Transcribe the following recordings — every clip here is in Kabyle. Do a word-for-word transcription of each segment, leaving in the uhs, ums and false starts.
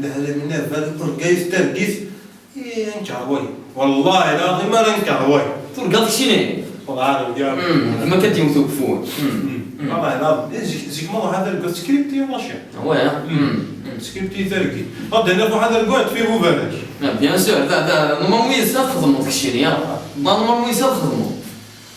Lehla minna bal urgayet targit. Ih, nkeṛ way. Wallahi lɛaḍim ara nkeṛ way. Turgaḍ keččini? Wallah ara nkeṛ. Hmm, ma kad yewwet ugeffur. Hmm. Wallahi lɛaḍim. Eh, zik, zik ma ruḥ ad argut script i waci. Ouais, hein. Hmm. Script i targit. Ad d-naf ruḥ ad argut fi bubarak. Ah, bien sûr, da, da, normalement yessa txedmeḍ keččini, ya. Normalement yessa txedmeḍ.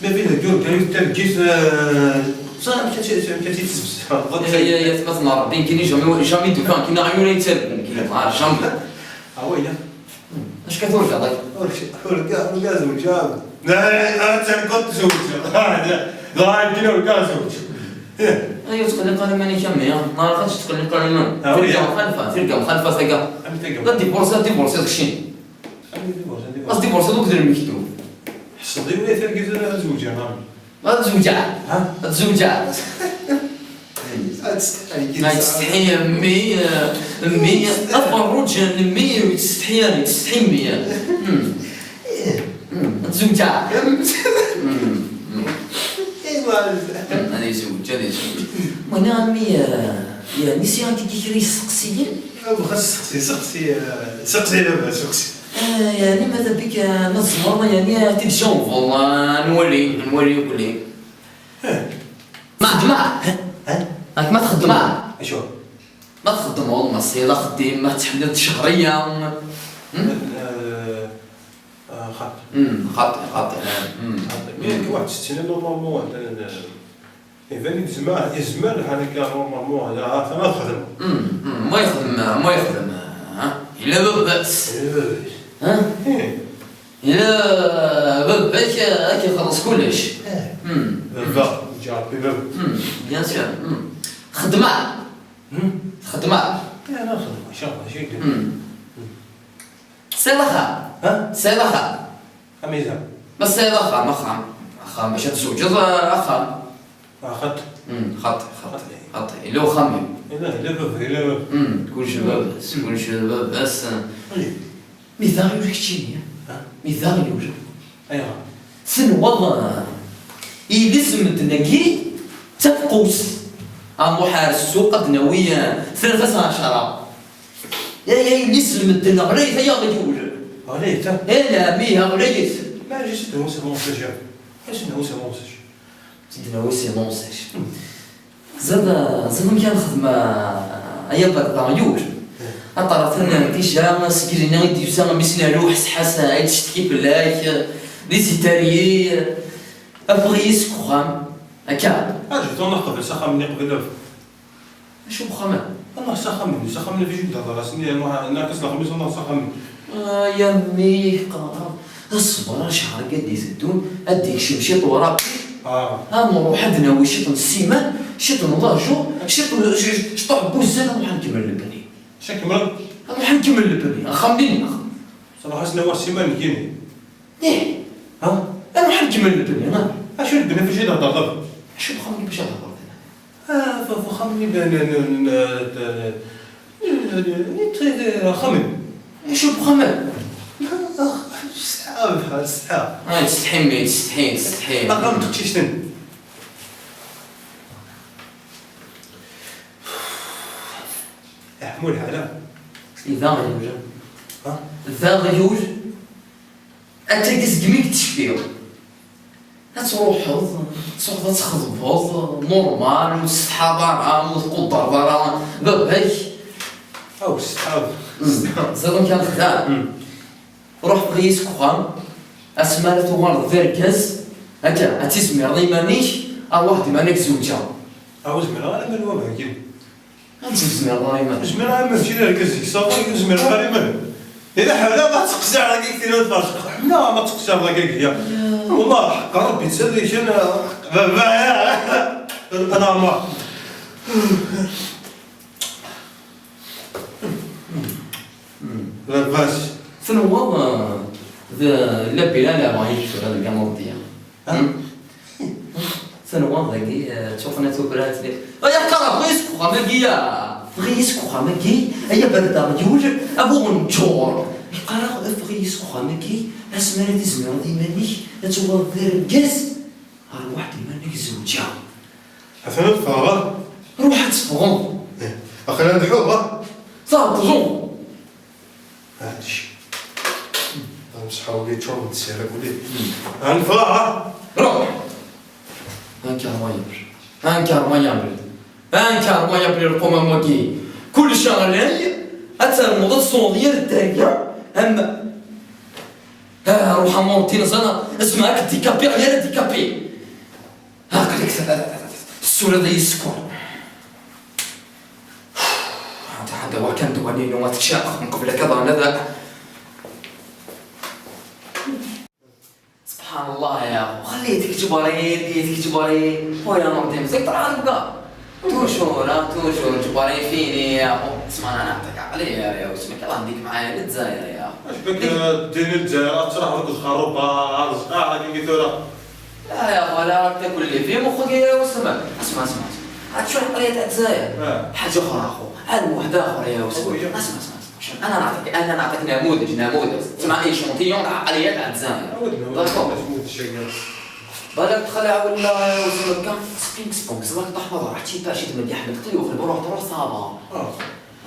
Ma fi deg urgayet targit, eh, ça, amek ad tt-, amek ad tt-id-tessebseɣ? Ya, ya, ya, tma n Ṛebbi, nekkini jamais, jamais d-ufiɣ, nekkini aɣyul ay ttargun, nekkini, ah, jamais. Ah, ouais, ya. Acu ka turgaḍ akka? Ur, ur, ur, ur zewǧeɣ. La, la, la, ur zewǧeɣ. La, la, nekkini ur zewǧeɣ. Ay, ur ttqelliq ara iman-ik a mmi, neɣ ad tettqelliq ara iman-ik. Ah, oui. Tirga mxalfa, tirga mxalfa taga. Amek taga? La divorce, divorce d keččini. Amek divorce, divorce? As divorce d uked lmektub. Ḥṣel i wayt argaz ad zewǧeɣ, a mmi. Ad zewǧeɣ. Ha? Ad zewǧeɣ. Ad testeḥi. Ad testeḥi, a mmi, a mmi, aferruǧ n mmi, ur yettsetḥi ara, yettsetḥi mmi. Hmm. Hmm. Ad zewǧeɣ. Hmm. Hmm. Hmm. Ad yezweǧ, ad yezweǧ. Wani a mmi, eh, yeɛni sɛiɣ-d kra n yisteqsiyen? Bɣa testeqsi, seqsi, eh, seqsi baba, seqsi. Eh, yeɛni ma tabik, eh, ma tzemreḍ, yeɛni, ad t-id-tjawbeḍ, eh, ad nwali, ad nwali akk-nni. Eh. Ma xeddmeɣ? Eh? Eh? Ak ma txeddmeɣ? Acu? Ma txeddmeḍ, ma tesɛiḍ axeddim, ma tettḥelliḍ ccehriya. Hmm? Eh, eh, xaṭi. Hmm, xaṭi, xaṭi, eh, hmm. Xaṭi. Mais nekk waḥed settin normalement, eh, eh, iban-d yezmer, yezmer lḥal akka normalement, ya, atan ad xedmeɣ. Hmm, hmm, ma yexdem, ma yexdem, ha? Yella baba-s. Yella baba-s. Ha? Eh. Yella baba-k ad k-ixelleṣ kullec. Eh. Hmm. Baba, ǧarbi baba. Hmm, bien sûr. Hmm. Xedmeɣ. Hmm? Xedmeɣ. Eh, ana xedmeɣ, maca, maca. Hmm. Tesɛiḍ axxam? Ha? Tesɛiḍ axxam? Amida? Ma tesɛiḍ axxam, axxam. Axxam, bac ad tzewǧeḍ, eh, axxam. Ah, xaṭi. Hmm, xaṭi, xaṭi, xaṭi. Yella uxxam-im. Yella, yella baba, yella baba. Hmm, kullec d baba-s, kullec d baba-s. Ay. Mi d aɣyul keččini, ha? Mi d aɣyul. Ayɣer? Tenwaḍ, eh, iles n medden-agi d tafqust. Ad nruḥ ar ssuq, ad d-nawi, eh, tlata s ɛecra. Ya, ya, yelli-s n medden ɣlayet ay aɣyul. Ɣlayet, ha? Ala, mmi, ɣlayet. Maɛlic, ad d-nawi s lmusaj. Ad d-nawi s lmusaj. Ad d-nawi s lmusaj. Zad, zad amek ara nexdem, a, ay aberda aɣyul. Aṭer atan déjà seg lini i d-yusa mmi-s n Ɛli Uḥesḥas, ay d-tcetki fell-ak, di zitaryi, afeɣ-iyi seg uxxam. Akka. Aǧu tura qbel s axxam-nni qbel. Acu uxxam-a? Annaɣ s axxam-nni, s axxam-nni fi jid hḍer-as-nni, annaɣ s lexmis, annaɣ s axxam-nni. Ay a mmi, qqareɣ, ṣber, acḥal akka d-iteddun, ad d-ikcem ciṭ urapi. Ah. Ad nruḥ ad d-nawi ciṭ n ssiman, ciṭ n laǧu, ciṭ n, c-, c-, ciṭuḥ n wuzzal, ad nruḥ ad nkemmel lebni. Acu ad nkemmel? Ad nruḥ ad nkemmel lebni, axxam-nni-nneɣ. Ṣabaḥ ad s-nawi ssiman nekkini. Ih. Ha? Aruḥ ad nkemmel lebni, ha? Acu lebni, f acu i d-thedreḍ? Acu uxxam-nni bac ad thedreḍ hina? Ah, f-, f-, uxxam-nni n, n, n, n, n, axxam-nni. Acu uxxam-a? Tesɛa, tesɛa. Ah, tsetḥi mmi, tsetḥi, tsetḥi. Axxam n teqcict-nni. Iḥmu lḥala. D aɣyul. Ha? D aɣyul. Attagi seg mi i d-tecfiḍ. Ad truḥeḍ, ad truḥeḍ ad txedmeḍ, normal, ur tessetḥaḍ ara, ur tqudreḍ ara baba-k. Aw, tessetḥaḍ. Mm. Tessetḥaḍ. Ẓriɣ kan xedɛeɣ. Mm. Ruḥ fɣ-iyi seg uxxam, asmi ara tuɣaleḍ d argaz, akka, ad tizmireḍ iman-ik, arwaḥ d iman-ik zewǧeɣ. Aw, ur zmireɣ ara ma nwa bhegim. Ad tezmireḍ ara iman-ik. Ur zmireɣ ara ma mačči d argaz-ik, safi, ur zmireɣ ara iman-ik. Yella ḥemmleɣ ma teqsiḍ dagi ktir ad tferseḍ. Ḥemmleɣ ma teqsiḍ dagi, ya. Wallah, ḥeqqa Rebbi, ttselli kan, baba, ana ma. Baba-s. Tenwaḍ, eh, d la Bilal avant-yi tura deg amurdiya. Ha? Hmm? Tenwaḍ dagi, eh, tuqqna tubrat di. Ay, qqareɣ, fɣ-iyi seg uxxam-agi, ya! Fɣ-iyi seg uxxam-agi, ay aberda aɣyul, a bu ɣenǧur! Qqareɣ, fɣ-iyi seg uxxam-agi, asmi ara tizmireḍ iman-ik, ad tuɣaleḍ d argaz. Arwaḥ d iman-ik zewǧeɣ. Atan ad ffɣeɣ, ha? Ruḥ ad teffɣeḍ. Eh, aql-i ad ḥuɣ, ha? Tɛeṭṭleḍ. Hadi. Tamam, sağ ol, geçiyorum, seyre bu değil. Anfa! Bro! Anka Royal. Anka Royal. Anka Royal, le commun mogi. Kul şarlay, atar mudat son yer daya. Hem, ha, ruha mortin sana, اسمعك ديكابي غير ديكابي. ها قليك، السورة ذي السكون. هذا، هذا هو كان دواني يوم تشاق من قبل كذا، هذا. سبحان الله يا أخو، خليتك جبريل، خليتك جبريل. خويا نور الدين، زيد راه نبقى. توجور، ها، توجور جبريل فيني يا أخو. اسمع، أنا نعطيك عقلية يا، يا اسمك، الله يهديك معايا للجزائر يا أخو. اش بك، آه، ديني الجزائر، تروح لك الخروب، آه، رزق، آه، هاكي كي ثورة. لا يا أخو، لا، راك تاكل لي في مخك يا وسمك. اسمع، اسمع، اسمع. هاد شوية عقلية تاع الجزائر. آه. حاجة أخرى أخو. عالم واحد آخر يا وسمك. أخويا. اسمع، اسمع، اسمع. شوف، أنا نعطيك، أنا نعطيك نموذج، نموذج. اسمع، إيشونتيون تاع عقلية تاع الجزائر. عاودنا، داكور. عاودنا، عاودنا الشيء. بالك تخلع ولا وزنك كان سبينغ سبونغ، زعما تحفظ، راح تشي باشي تمدي حمد قتلو في البروح تروح صافا. آه.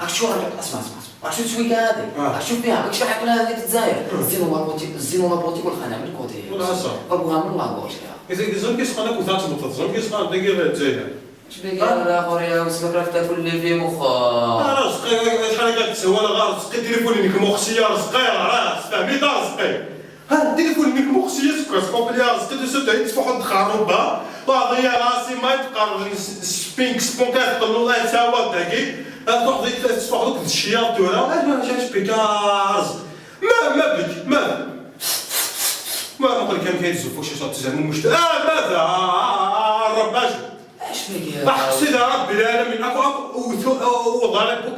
راك شو راك، اسمع، اسمع، اسمع. راك شو تسوي كاع هذه؟ آه. راك شو فيها؟ راك شو حيقولها هذه في الجزائر؟ آه. الزين ولا بوتي، الزين ولا بوتي والخانة من كوتي. ولا عصا. ضربوها من لاكوش يا. إذا زوم كيسمع لك وثلاث بطاطا، زوم كيسمع لك غير الجزائر. شبيك يا الآخر يا وسمك، راك تاكل لي في مخك. آه، راه رزقي، شحال قاعد تسوى ولا غير رزقي، تليفوني نيك مخصي يا رزقي، راه فهمي تا رزقي. ها، تليفوني نيك مخصي يا سكر، سكر يا رزقي، تو سوت عيد تفحط خروبة، واضي يا راسي ما يتقرر، سبينك سبونك، يتقلو الله يساوى داكي، ها، تروح ضيف تفحط دوك الشياط دورة، اش ما جاش بيك يا رزق. ما، ما بك، ما. ما نقول كان كاين الزفوف شي صوت زعما مشت-، آه، ماذا؟ آه، آه، آه، الرباش. اش بك يا راح سيدي ربي العالمين، اكو، اكو، وثو-، وضارب بك.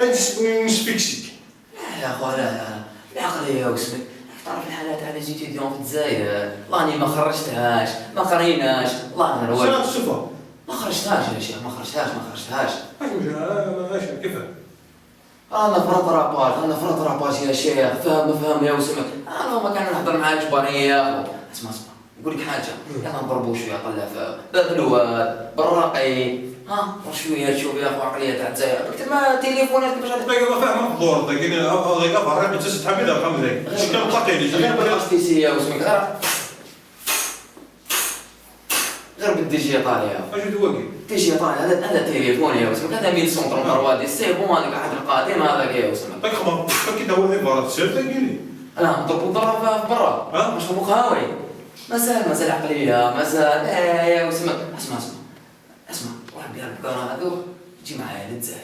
نس-، نسفيكسيك. لا يا أخو، لا، لا، لا. العقلية واسمك. تعرف الحالة تاع لي زيتيديون في الجزائر. والله أنا ما خرجتهاش، ما قريناش. الله غير والو. شنو الصفة؟ ما خرجتهاش يا شيخ، ما خرجتهاش، ما خرجتهاش. اش مشكلة؟ آه، ما، اش كيفاه؟ أنا فرط راباج، أنا فرط راباج يا شيخ. فهم، فهم يا وسمك. أنا ما كان نهضر معاك برية يا أخو. اسمع، اسمع. نقول لك حاجة، يلا نضربوا شوية قلة في باب الواد، بالرقي، ها، شوية، شوف يا أخو، عقلية تاع الجزائر، كنت ما تليفونات كيفاش غادي. دقيقة، ما فاهم الدور، دقيقة، دقيقة، فرق، أنت ست حبيبة، فهمت عليك؟ غير شكل تقيلي، غير بالأس تي سي يا وسمك، غير، غير بالديجيتال يا. اش دواكي؟ ديجيتال، هذا، هذا تليفون يا وسمك، هذا ميل سونتر، آه. تروا دي، سي بون، هذاك عهد القديم، هذاك يا وسمك. داك خبر، كي داور لي فارات سير، دقيقة. أنا نضربوا ضرب في برا، ها؟ باش نضربوا قهاوي. مازال، مازال عقلية، مازال، إيه، يا وسمك. اسمع، اسمع، اسمع، روح بيها البقرة هذوك، تجي معايا للجزائر.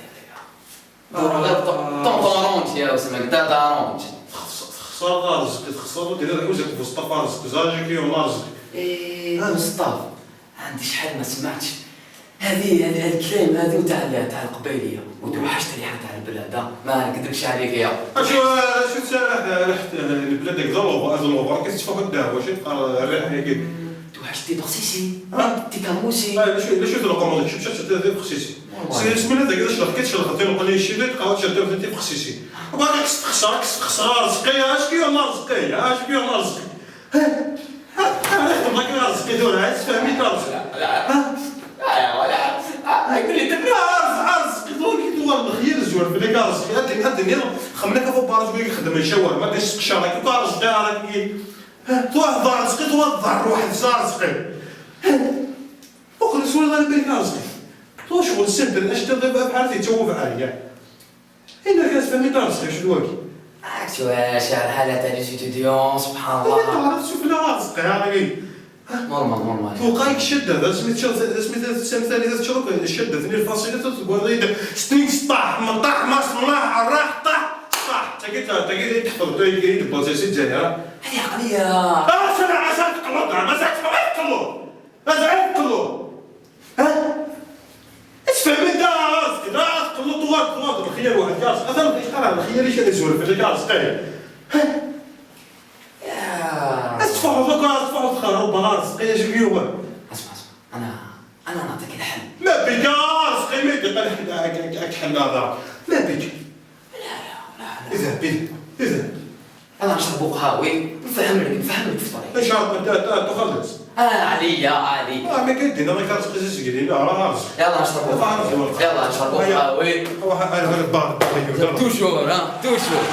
دور غير طون، طون، طون رونج يا وسمك، دا، دا رونج. خسارة رزق، خسارة ديال الحوزة، مصطفى رزق، زاجك يوم رزق. إيه، مصطفى، عندي شحال ما سمعتش. هذه، هذه، هذه الكلام هذه تاع ال-، تاع القبايلية، وتوحشت الريحة تاع البلاد، ها؟ ما نكذبش عليك يا. اشو، اشو تسال؟ رحت، رحت البلاد هكذا لوفر، هذا لوفر كتشوف قداه، واش يبقى الريحة هكاك؟ توحشت تي بخسيسي، ها؟ تي كرموسي. اه، لا شو، لا شو تلقى موضوع، شوف، شفت تي بخسيسي. والله. سي، اسمي لا داك، اش لقيت، شلخ، تي نقول لي شي، لقاو شفت تي بخسيسي. وباقي كتخسر، كتخسر، رزقي، اش كيو رزقي، اش كيو رزقي. ها؟ ها؟ ها؟ رزقي دور، عايز تفهمي، رزقي. لا، لا. ها؟ لا يا ولا. آه، يقول لي تبي. آه، رزق، آه، رزق، دور كي دور الخير زوين في ليك، آه، رزق. هاد، هاد الدنيا خمنا كفو بارز ويخدم الشاور، ما كاينش الشارع، كيف رزق، آه، رزق. ها؟ تو واحد الضهر، رزق، تو واحد الضهر، واحد الزهر، رزق. ها؟ وخلص ولا غير بين، آه، رزق. تو شغل سيمبل، اش تبغي بحال تيتوب عليا. إلا كان فهمي، آه، رزق، شنو واكي؟ عرفت واش الحالة تاع لي زيتيديون، سبحان الله. إلا تعرف، شوف، لا، آه، رزق، ها، غير. نورمال، نورمال. توقع لك الشدة، هذا سميت شو-، هذا سميت هذا السنة الثانية، هذا شغل الشدة، اثنين فاصلة ثلاثة، تقول لي ستينغ طاح، من طاح، ما صلاح، راح طاح، طاح. تاكي، تاكي، تحفظ، تاكي، تبغى تسيد زاهرة. هذه عقلية. آه، سنة عساك تقلب، ما ساك تقلب. ما ساك تقلب. ها؟ اسفهم انت، راسك، راسك، تقلب، طوال، طوال، الخير واحد، راسك. أصلاً، إيش قال الخير، إيش اللي يزور في الرجال، صغير؟ ها؟ يا. اسفح، دوكا اسفح، وتخرب، راسك، إيش اليوم؟ اسمع، اسمع، أنا، أنا نعطيك الحل. ما بيك، راسك، ما يديك الحل، هاك، هاك، هاك حل هذا. ما بيك. لا، لا، لا، لا. اذهب، اذهب، اذهب. أنا نشربو قهاوي، نفهم لك، نفهم لك في الطريق. إن شاء الله، أنت، أنت تخلص. آه، عليا، عليك. آه، ما كاين دينا، ما كانش قصص قليلة، راه راسك. يلا نشربو قهاوي. يلا نشربو قهاوي. روح، أنا غير الدار، الدار، يلا. توجور، ها، توجور.